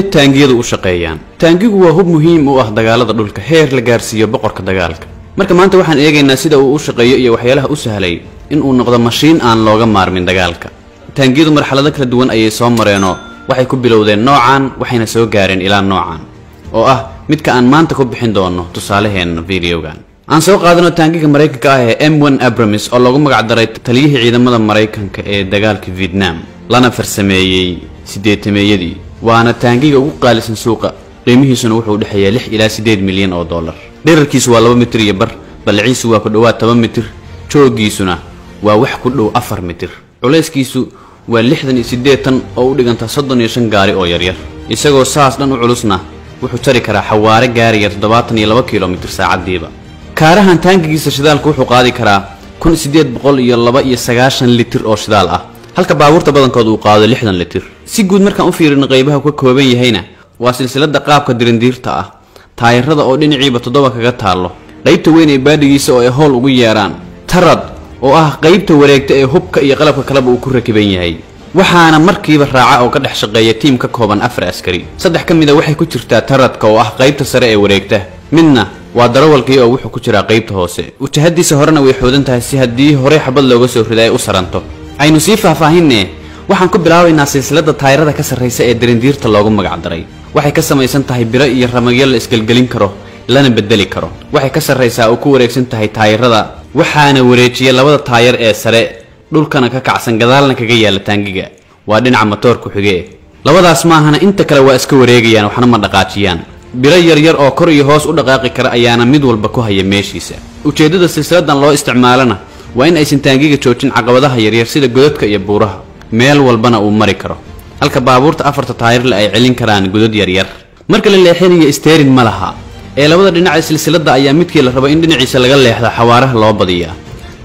Sidee taangiyadu u shaqeeyaan? Taangigu waa hub muhiim u ah dagaalada dhulka, heer la gaarsiiyo boqorka dagaalka. Marka maanta waxaan eegaynaa sida uu u shaqeeyo iyo waxyaalaha u sahlay in uu noqdo mashiin aan looga maarmin dagaalka. Taangiyadu marxalado kala duwan ayay soo mareenoo waxay ku bilowdeen noocan, waxayna soo gaareen ilaa noocan oo ah midka aan maanta ku bixin doono tusaaleheenna videogan. Aan soo qaadano taangiga Maraykanka ah ee M1 Abrams oo loogu magac daray taliyihii ciidamada Maraykanka ee dagaalka Vietnam, lana farsameeyey 80-meeyadii. Waana taangiga ugu qaalisan suuqa, qiimihiisuna wuxuu u dhexeeyaa 6 ilaa 8 milyan oo dollar. Dhererkiisu waa 2 mitir iyo bar, ballaciisu waa ku dhowaad 10 mitir, joogiisuna waa wax ku dhow 4 mitir. Culayskiisu waa 68 tan oo u dhiganta 35 gaari oo yaryar. Isagoo saas dhan u culusna wuxuu jari karaa xawaare gaaraya 72 kilomitir saacadiiba. Kaarahan taangigiisa shidaalku wuxuu qaadi karaa 1892 litir oo shidaal ah, halka baabuurta badankood uu qaado 60 litir. Si guud markaan u fiirino qaybaha ka kooban yahayna waa silsiladda qaabka dirindiirta ah, taayirada oo dhinaciiba 7 kaga taallo, qaybta weyn ee baadhigiisa oo ay howl ugu yeeraan tarad oo ah qaybta wareegta ee hubka iyo qalabka kaleba uu ku rakiban yahay. Waxaana markiiba raaca oo ka dhex shaqeeya tiim ka kooban 4 askari. 3 ka mid ah waxay ku jirtaa taradka oo ah qaybta sare ee wareegta, midna waa darawalkii oo wuxuu ku jiraa qaybta hoose. Wajahadiisa horena way xoodan tahay si haddii horey xabad looga soo riday ay u saranto. Aynu sii faahfaahinne, waxaan ku bilaabaynaa silsiladda taayirada ka sarreysa ee dirindiirta loogu magac daray. Waxay ka samaysan tahay biro iyo ramagyo la isgelgelin karo lana bedeli karo. Waxay ka sarreysaa oo ku wareegsan tahay taayirada, waxaana wareejiya labada taayir ee sare, dhulkana ka kacsan gadaalna kaga yaala taangiga. Waa dhinaca matoorku xige. Labadaas maahana inta kale waa iska wareegayaan, waxna ma dhaqaajiyaan. Biro yaryar oo kor iyo hoos u dhaqaaqi kara ayaana mid walba ku haya meeshiisa. Ujeeddada silsiladan loo isticmaalana waa in aysan taangiga joojin caqabadaha yaryar sida godadka iyo buuraha, meel walbana uu mari karo, halka baabuurta 4 taayirle ay celin karaan godad yaryar. Marka la leexinayo steering ma laha, ee labada dhinac ee silsiladda ayaa midkii la rabo in dhinaciisa laga leexdo xawaaraha loo badiyaa.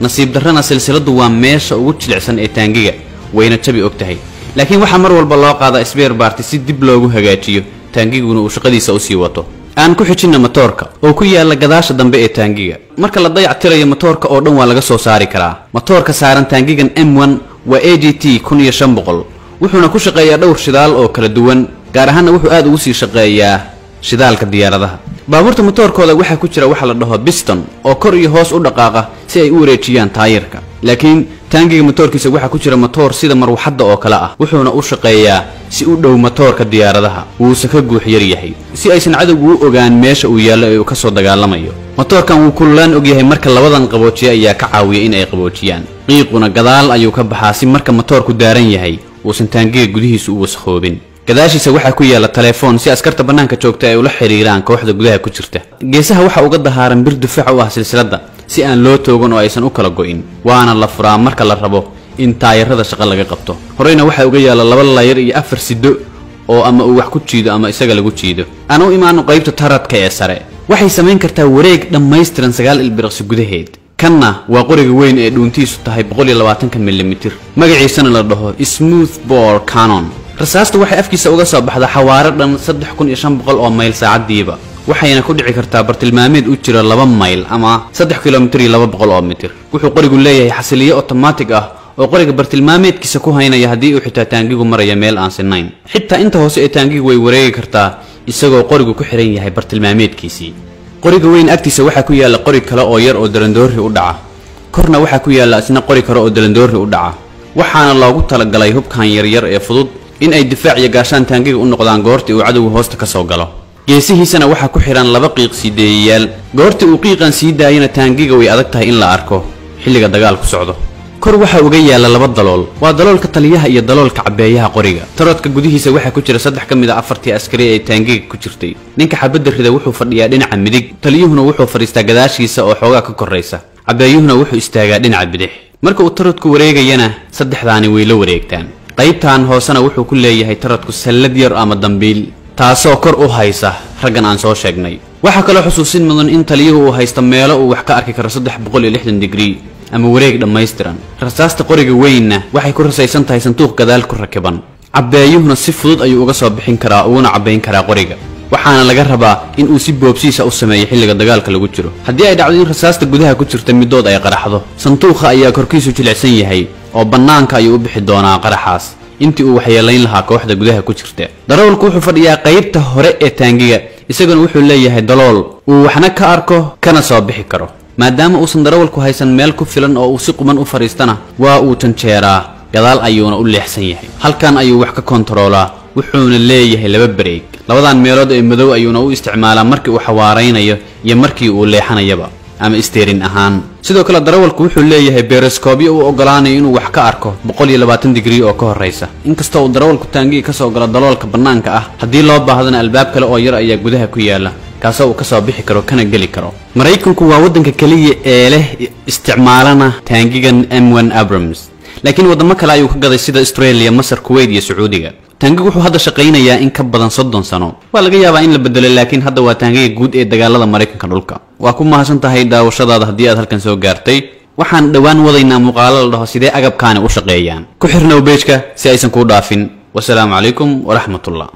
Nasiib darrana silsiladdu waa meesha ugu jilicsan ee taangiga, wayna jabi og tahay, laakiin waxaa mar walba loo qaadaa spare part si dib loogu hagaajiyo, taangiguna uu shaqadiisa u sii wato. Aan ku xijinna matoorka oo ku yaala gadaasha dambe ee taangiga. Marka la dayactirayo matoorka oo dhan waa laga soo saari karaa. Matoorka saaran taangigan M1 waa AGT 1500, wuxuuna ku shaqeeyaa dhowr shidaal oo kala duwan, gaar ahaanna wuxuu aad ugu sii shaqeeyaa shidaalka diyaaradaha. Baabuurta matoorkooda waxaa ku jira waxa la dhaho piston oo kor iyo hoos u dhaqaaqa si ay u wareejiyaan taayirka, laakiin taangiga matoorkiisa waxaa ku jira matoor sida marwaxadda oo kale ah, wuxuuna u shaqeeyaa si u dhow matoorka diyaaradaha, wuuse ka guux yar yahay si aysan cadowgu u ogaan meesha uu yaallo ee uu ka soo dagaalamayo. Matoorkan wuu kululaan ogyahay, marka labadan qaboojiye ayaa ka caawiya in ay qaboojiyaan. Qiiquna gadaal ayuu ka baxaa si marka matoorku daaran yahay uusan taangiga gudihiisu u wasakhoobin. Gadaashiisa waxaa ku yaala telefoon si askarta bannaanka joogta ay ula xiriiraan kooxda gudaha ku jirta. Geesaha waxaa uga dahaaran bir dufaac u ah silsiladda si aan loo toogan oo aysan u kala go'in, waana la furaa marka la rabo in taayirada shaqo laga qabto. Horeyna waxaa uga yaala 2 layr iyo 4 sido oo ama uu wax ku jiido ama isaga lagu jiido. Aan u imaano qaybta taradka ee sare. Waxay samayn kartaa wareeg dhammaystiran 9 ilbiriqsi gudaheed. Kanna waa qoriga weyn ee dhuuntiisu tahay 120 milimitir, magaciisana la dhaho Smooth Bore Cannon. Rasaastu waxay afkiisa uga soo baxdaa xawaare dhan 3500 oo mayl saacadiiba, waxayna ku dhici kartaa bartilmaameed u jira 2 mayl ama 3 kilomitir iyo 200 oo mitir. Wuxuu qorigu leeyahay xasiliye otomaatig ah oo qoriga bartilmaameedkiisa ku haynaya haddii uu xitaa taangigu maraya meel aan sinayn. Xitaa inta hoose ee taangigu way wareegi kartaa isagoo qorigu ku xiran yahay bartilmaameedkiisii. Qoriga weyn agtiisa waxaa ku yaala qori kale oo yar oo darandoori u dhaca, korna waxaa ku yaala isna qori kale oo darandoori u dhaca. Waxaana loogu talagalay hubkan yaryar ee fudud in ay difaac iyo gaashaan taangiga u noqdaan goortii uu cadowga hoosta ka soo galo. Geesihiisana waxaa ku xiran 2 qiiq siideeyayaal, goortii uu qiiqan sii daayana taangiga way adag tahay in la arko xilliga dagaalku socdo. Kor waxaa uga yaala 2 dalool, waa daloolka taliyaha iyo daloolka cabeeyaha qoriga. Tarodka gudihiisa waxaa ku jira 3 ka mid ah 4 askari ee taangiga ku jirtay. Ninka xabadda rida wuxuu fadhiyaa dhinaca midig, taliyuhuna wuxuu fadhiistaa gadaashiisa oo xoogaa ka korreysa, cabeeyuhuna wuxuu istaagaa dhinaca bidix. Marka uu tarodku wareegayana 3daani way la wareegtaan. Qaybtan hoosena wuxuu ku leeyahay tarodku sallad yar ama dambiil, taasoo kor u haysa raggan aan soo sheegnay. Waxaa kaloo xusuusin mudan in taliyuhu uu haysto meelo uu wax ka arki karo 360 digrii ama wareeg dhammaystiran. Rasaasta qoriga weynna waxay ku rasaysan tahay sanduuq gadaal ku rakiban. Cabeeyuhuna si fudud ayuu uga soo bixin karaa uguna cabayn karaa qoriga, waxaana laga rabaa in uu si boobsiisa u sameeyo xilliga dagaalka lagu jiro. Haddii ay dhacdo in rasaasta gudaha ku jirta midood ay qaraxdo, sanduuqa ayaa korkiisu jilicsan yahay oo bannaanka ayuu u bixi doonaa qaraxaas, Intii uu waxyeelayn lahaa kooxda gudaha ku jirta. Darawalku wuxuu fadhiyaa qaybta hore ee taangiga, isaguna wuxuu leeyahay dalool uu waxna ka arko kana soo bixi karo. Maadaama uusan darawalku haysan meel ku filan oo uu si quman u fadhiistana, waa uu janjeeraa, gadaal ayuuna u leexsan yahay. Halkan ayuu wax ka kontaroolaa, wuxuuna leeyahay 2 bareeg. Labadan meelood ee madow ayuuna u isticmaalaa markii uu xawaaraynayo iyo markii uu leexanayaba ama isteerin ahaan. Sidoo kale darawalku wuxuu leeyahay beeroskoobyo u ogolaanayo inuu wax ka arko 120 digrii oo ka horreysa. Inkastoo uu darawalku taangiga kasoo galo daloolka bannaanka ah, haddii loo baahdana albaab kale oo yar ayaa gudaha ku yaala, kaasoo uu kasoo bixi karo kana geli karo. Maraykanku waa waddanka keliya ee leh isticmaalana taangigan M1 Abrams, laakiin waddamo kale ayuu ka gaday sida Australia, Masar, Kuwait iyo Sacuudiga. Taangigu wuxuu hadda shaqaynayaa in ka badan 30 sano. Waa laga yaabaa in la bedelo, laakiin hadda waa taangiga guud ee dagaalada Maraykanka dhulka. Waa ku mahadsan tahay daawashadaada haddii aad halkan soo gaartay. Waxaan dhowaan wadaynaa muuqaalo la dhaho sidee agabkaani u shaqeeyaan. Ku xirnow page-ka si aysan kuu dhaafin. Wasalaamu calaykum waraxmatullah.